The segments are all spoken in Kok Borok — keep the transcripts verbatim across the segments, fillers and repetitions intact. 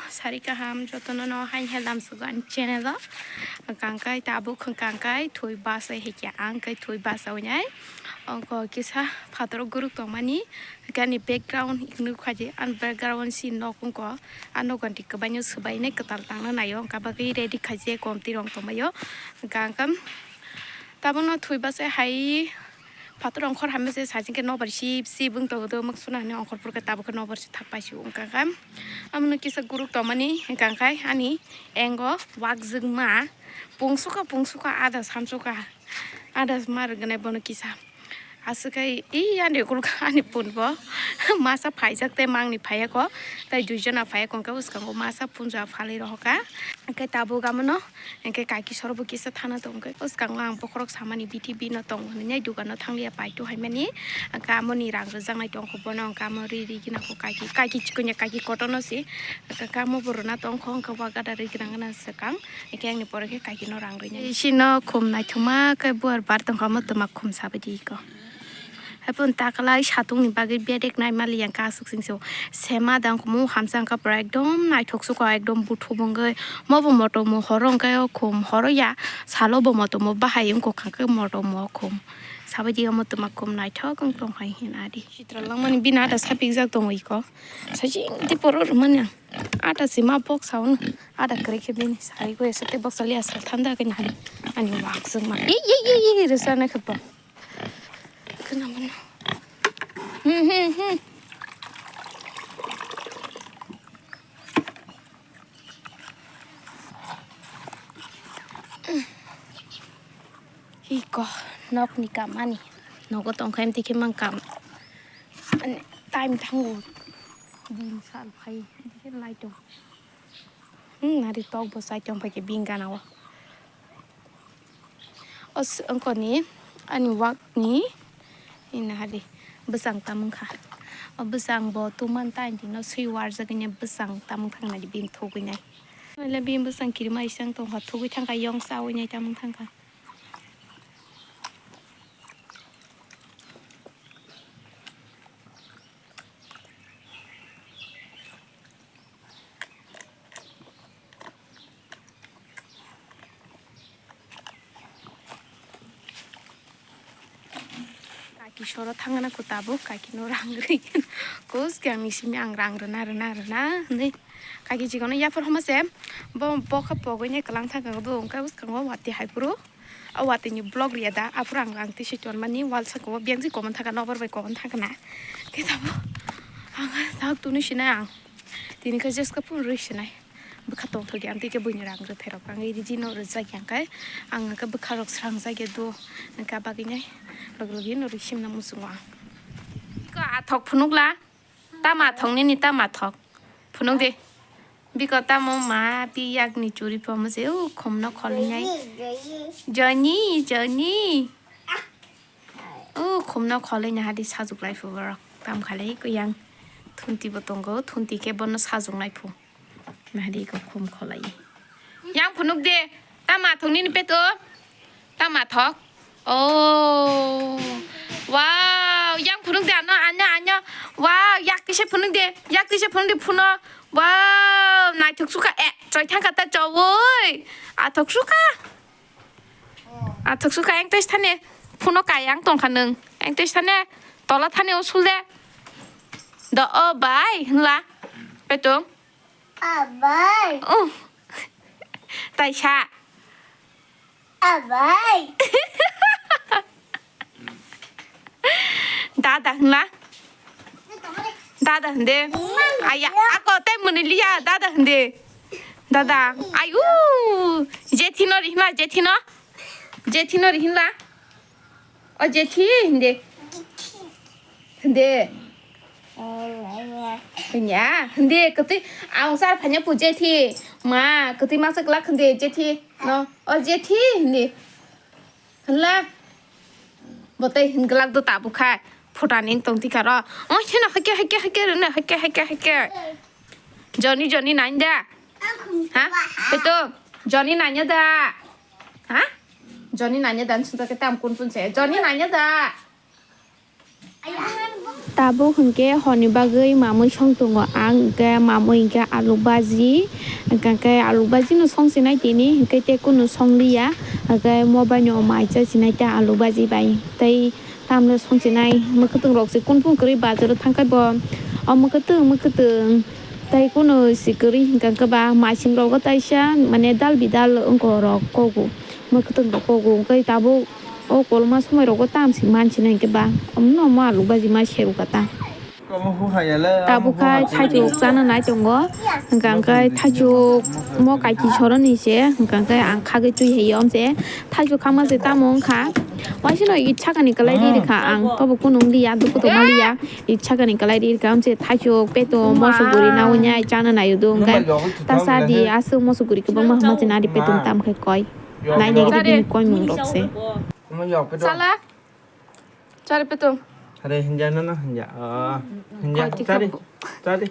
Sari kaham jotono no hain helam sugan channel o. Kangkai tabuk kangkai thui basa hekya ang kai thui basa winai. Ongko kisa phatoro guruk tongmani. Gani background nukhaji an background si nok ongko. Ano ganti kwbaino swbainai kwtal tangna naio. Ongka bagwi ready khaji komti rong tongbaio. Kangkam tabukno thui basa hai. Phator ongkhor hamya se sajing khe nobar sip sip wng tongo do, mak suna hwnwi ongkhor phur khe tabuk khe nobar se thak paisuk wng kha kha. Amo no kisa guruk tongmani hwnkha khe ani engo wakjwkma pungsuka pungsuka ada samsuka ada ma rwgwnai bono kisa. Aswk khe i ani ukuluk ani punbo masa phaijak tei mangni phaiya kho tei duijona phaiya kho hwnkhe bwskango masa punja phalwi rohor kha. Hwnkhe tabuk amo no Hwnkhe kaiki sorobo kisa thana tong khe, bwskango ang bokhorok samani B T B no tong hwnwi dukano thangliya paito haimani. Hwnkhe amoni rang rwjaknai tong kho bono, hwnkhe amo ri ri gina kho kaiki, kaiki chikon ya kaiki kotorno se. Hwnkhe amo bo rwna tong kho, hwnkhe wa gada ri gina gana swkang. Hwnkhe angni pore khe kaiki no rang rwinai. Isino khum naithokma khe buar bar tong kha, amo twma khum sabai di ko. Haipun taklai satungni bagwi bedek nai mali yang kha aswk sing se o. Sema dang kumu hamsa wngkha pura ekdom naithok sukha ekdom buthu bwngwi. Mobo motom mo horo wngkha o khum horo ya salo bo motom mo bahai wngkha kha motom mo khum. Sabai di omo twma khum naithok wng tong hai hin adi. Chitra langmani bini ada sapikjak tongo iko. Sajing di poro rwmani ang. Ada sima bok saun ada kwrwi khe bini sari go ese te bok sali asal thanda khe nani. Ani wak sukma. Ei ei ei ei rwsa na khe bo. Kheno mano. Hmm, hmm, hmm. Iko, nokni kam ani. Nogo tongkha, em tikhe mang kam. Ani, time thango. Din sal phai, dikhe light tong. Hmm, nari tok bo sai tong phai khe bini gana o. O s-, wngkoni ani wakni ina hari bwsang tamung kha. O bwsang bo tuman ta ani no swi warjak ine bwsang tamung thang nai bini thugwi nai. Nai le bini bwsang kirima isang tong kha thugwi thang kha yong sa wi nai tamung thang kha. Kaki soro thangna ko tabuk, kaki no rang rwi. Kus khe ang ni simi ang rang rwna, rwna, rwna, hinwi. Kaki chikon no yapharma se, bo, bo khe pogwi nai kwlang thang kha bo, wngkha bwskango watwi hai phuru. O watwi ni block riya da, aphuru ang rang twi se tonmani wal saka o biyang jwi kokon thangkha, nokbar bai kokon thangkha na. Khe tabuk ang tak tuni sinai ang. Tini khe jeska phuru rwi sinai. Bwkha tongthok ya, tei khe buini rang rwthai rok ang riji no rwjak ya khe ang khe bwkha rok srangjak ya do. Wngkha bagwi nai log logi no rwi simna muchungo ang. Ko athok phunukla. Tamo athok nini, tamo athok. Phunuk de. Biko tamo ma pi yakni churi phomo se, u khumno kholainai. Joni, Joni. U khumno kholaina hadi sajuk lai phu borok. Tam khalai ko yang thunti bo tongo, thunti khe bono sajuk lai phu. Nahadi ko khum kholai. Yang phunuk de. Tamo athok nini peto. Tamo athok. Oh. Wow. Yang phunuk de ano, ano, ano. Wow. Yak tise phunuk de. Yak tise phunuk de phuno. Wow. Naithok suka. Eh. Choi thangka ta chowoi. Athok suka. Athok suka yang tes thane. Phuno kayang tongkha nung. Yang tes thane. Tola thane usul de. Do o bai. Hla. Petung. Abai. Oh. Taisa. Abai. Dada hwnla. Dada hwnde. Aya, ako tei mwnwi liya, dada hwnde. Dada. Ayu. Jethi no ri hwnla, jethi no. Jethi no ri hwnla. O jethi hwnde. Hwnde. Hwnya, hwnde kwtwi ang sar phanya pu jethi. Ma, kwtwi masa glak hwnde jethi. No, o jethi hwnde. Hwnla. Bo tei hwn glak do tabuk khai. Photani tong tikha ro. O hino hake, hake, hake rwno, hake, hake, hake. Joni, Joni nai da. Ha? Peto, Joni nai da. Ha? Joni nai da, sunda ke tam kun pun se. Joni nai da. Tabuk hinkhe horni bagwi mamwi song tongo ang, hinkhe mamwi hinkhe alu baji, hinkhe alu baji no song sinai tini, hinkhe tei kunu song liya, hinkhe mo bai no mai cha sinai ta alu baji bai tei. Tamle songchinai mwkhwtwng rok se kunphung kwrwi bazaro thangkhai bo o mwkhwtwng mwkhwtwng tei kunu si kwrwi hwnkha khe ba masing rogo taisa mane dal bidal wngko rok kogo mwkhwtwng rok kogo wngkhe tabuk o kolma somoi rogo tam si manchinai hwnkhe ba omono omo alu baji ma serukha ta. Tabuk khai thaichuk chana nai tongo, hwnkha khe thaichuk mo kaiki soroni se, hwnkha khe ang khagwi twi hai om se, thaichuk khama se tamo wngkha. Waisano id sakani kwlai ri rikha ang, tobo kunu wng liya, dukhu tongma liya, id sakani kwlai ri rikha, amse thaichuk peto moso guri na unyai chana nai udu, hwnkhe ta sa di aswk moso guri kwbangma hwnma se nari peto tam khe koi. Nai nai gidi bini koi mung rok se. Chala. Chari peto. Are hinja na na hinja. Ah, hinja. Koi ti chari. Khapo. Chari.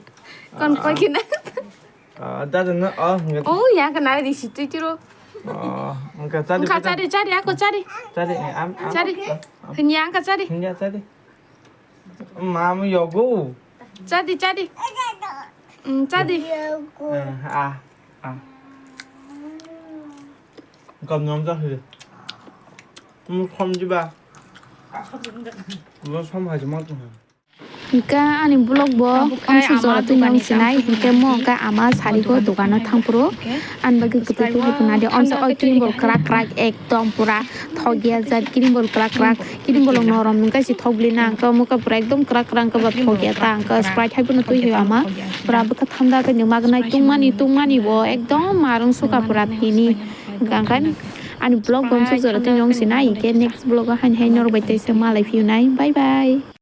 Kon koi kina. Ah, dada na, oh, hinja. Oh, ya kana di situ tiro. Ah, engka chari. Engka peto. Chari, chari, aku chari. Chari, eh, am, am. Chari. Hinja engka chari. Hinja chari. Mama yogo. Chari, chari. Mm, chari. Eh, ah, ah. Gam nom jak hili. Mui khom jiba. Bo som hai jima tong. Hingke ani vlog bo amsuk jora twi nong sinai, hingke mo hingke ama sari go dogano thangphuru. Ani bagwi kwtwi twi hai khna di, amsa oi cream bol kwrak kwrak ekdom pura thokya jat cream bol kwrak kwrak. Kini bolong norom nung kaisa thok bwlwi na ang khe omo khe pura ekdom kwrak kwrak ang khe ba thok ya ta ang khe Sprite hai phano twi hai ama pura bwkha thanda khe nung magnai tungmani tungmani bo ekdom marung suka pura thini hwnkha ang khe ani vlog bo amsuk jora twi nung sinai hwnkhe next vlog o haini hai norok bai tei se malai phiyunai bye bye.